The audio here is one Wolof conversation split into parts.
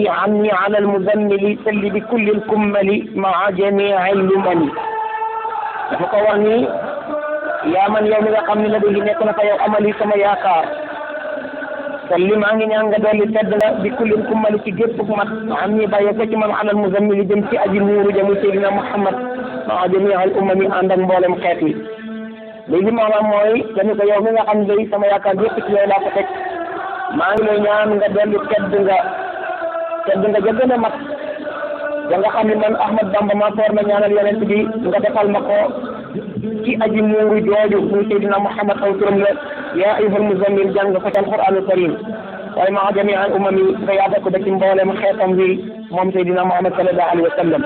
به عني على المزمل salli bi kulli kummali maa jamii lumani dafa ko wax ni yaa man yow mi nga xam ne la bi nekk na fa yow amali sama yaakaar salli maa ngi ñaan nga dolli tedd la bi kulli kummali ci gépp mat am ñi bàyyi ko ci man alal muzammil jëm ci aji muuru jamu Seydina Muhammad maa jamii al umami ànd ak mboolem xeet yi léegi maanaam mooy dañu ko yow mi nga xam ne day sama yaakaar yëpp ci yow laa ko teg maa ngi lay ñaan nga dolli tedd nga ja gën a mat da nga xam ne man Ahmad Bamba maa foor na ñaanal yonent bi nga defal ma ko ci aji muuru jooju muy Seydina Muhammad aw turam la yaa ayyuhal muzammil jàng ko ci alquranul karim waaye maa jamii al umami nga yaata ko ba ci mboolem xeetam bi moom Seydina Muhammad sallallahu alayhi wa sallam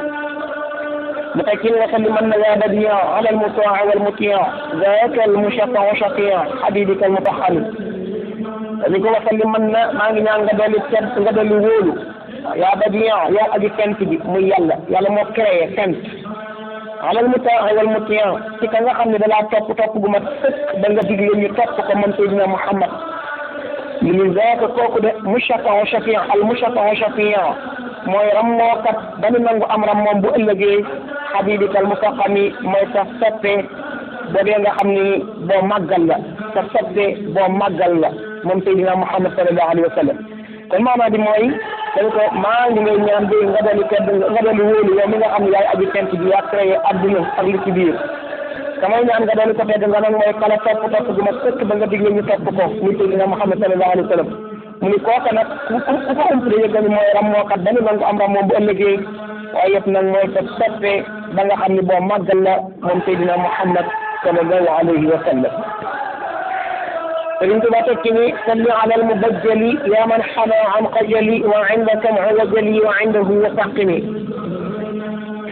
متكين وسلم يا بديع على المطاع والمطيع ذاك المشفع شفيع حبيبك المطهر نيكو وسلم ما ngi ñaan nga doli tent nga doli wóolu ya بديع ya aji tent bi muy yàlla moo créé tent على المطاع والمطيع ci ka nga xam ne da la topp gu mat sëkk da nga digle ñu topp ko man Seydina Muhammad min zaaka kooku de mushaffa shafi'a al mushaffa shafi'a mooy rammookat dañu nangu am ram moom bu ëllëgee xabibikal mufaqami mooy sa soppe boobee nga xam ni boo màggal la sa soppe boo màggal la moom Seydina Muhammad sallallahu alayhi wa sallam kon maanaam di mooy dañ ko maa ngi ngay ñaan de nga dali tedd nga dali wóolu yow mi nga xam ne yaay aji tent bi yaa créé adduna ak li ci biir kamay ñaan nga dali ko tedd nga nag mooy kala topp gu ma sëkk ba nga digle ñu topp ko muy Seydina Muhammad sallallahu alayhi wa sallam mu ni kooka nag ku ko umpre yëgal mooy ram moo kat dañu nangu am ram moom bu ëllëgee waaye yëpp nag mooy sa soppe ba nga xam ne boo màggal la moom Seydina Muhammad sallallahu alayhi wa sallam Sëriñ Tuubaa tekki ni salli ala al-mubajjali yaa man xanaa an xajali wa indaka wajali wa indahu wasaqini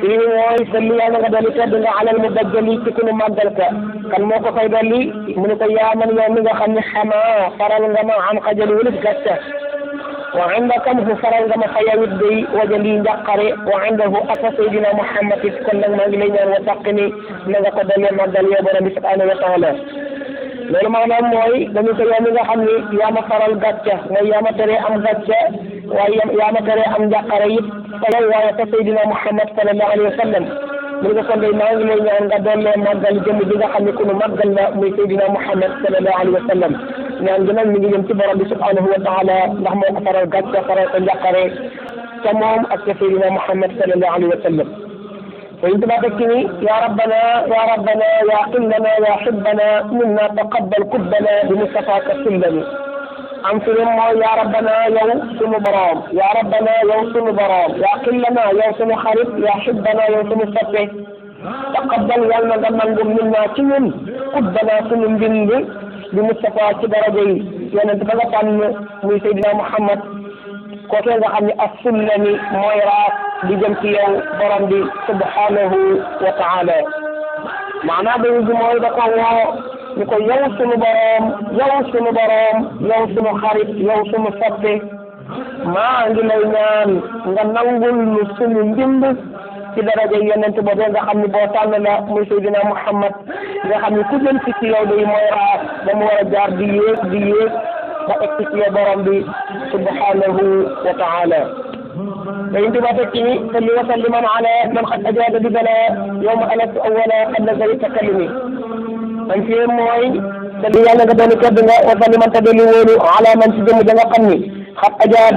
fii mooy salli yàlla nga dolli tedd nga ala al-mubajjali ci ku nu màggal ka kan moo ko fay dolli mu ne ko yaa man yow mi nga xam ne xanaa faral nga ma an xajali wulif gàcce wa indaka mu faral nga ma fayawit day wajali njàqare wa indahu aka Seydina Muhammad kon nag maa ngi lay ñaan wasaqini na nga ko dolli màggal yow borom bi subhanahu wa taala loolu maanaam mooy dañu ko yow mi nga xam ni yaa ma faral gàcce mooy yaa ma tere am gàcce waaye yaa ma tere am njàqare it faral waaye fa Seydina Muhammad sallallahu alayhi wa sallam mu nga kon day maa ngi lay ñaan nga dollee màggal jëmm bi nga xam ne ku nu màggal la muy Seydina Muhammad sallallahu alayhi wa sallam ñaan gi nag mi ngi jëm ci borom bi subhanahu wa taala ndax moo ko faral gàcce faral ko njàqare ca moom ak ca Seydina Muhammad sallallahu alayhi wa sallam فإنت ما تكني يا ربنا يا قلنا يا حبنا منا تقبل كبنا بمصطفاك السلمي am fi ne mooy yaa rabbana yow sunu borom yaa rabbana yow sunu borom yaa qillana yow sunu xarit yaa xibbana yow sunu soppe taqabbal yal na nga nangu minna ci ñun kubbana sunu mbind bi Mustafa ci daraja yi yonent ba nga tànn muy Seydina Muhammad kookee nga xam ne as-sullami mooy raas di jëm ci yow borom bi subhanahu wa taala maanaam dañu gi mooy da ko woo ñu ko yow sunu borom yow sunu xarit yow sunu soppe maa ngi lay ñaan nga nangul lu sunu mbind ci daraja yonent boobee nga xam ne boo tànn la muy Seydina Muhammad nga xam ne ku jëm ci yow day mooy raas ba mu war a jaar di yéeg ba egg ci yow borom bi subhanahu wa taala فإنت ما تكني صل وسلم على من قد أجاب ببلاء يوم ألف أولا قبل ذلك تكلمي من في موي صل يالا غدوني كدنا وسلم تدلي على من سجم جنا قني قد أجاب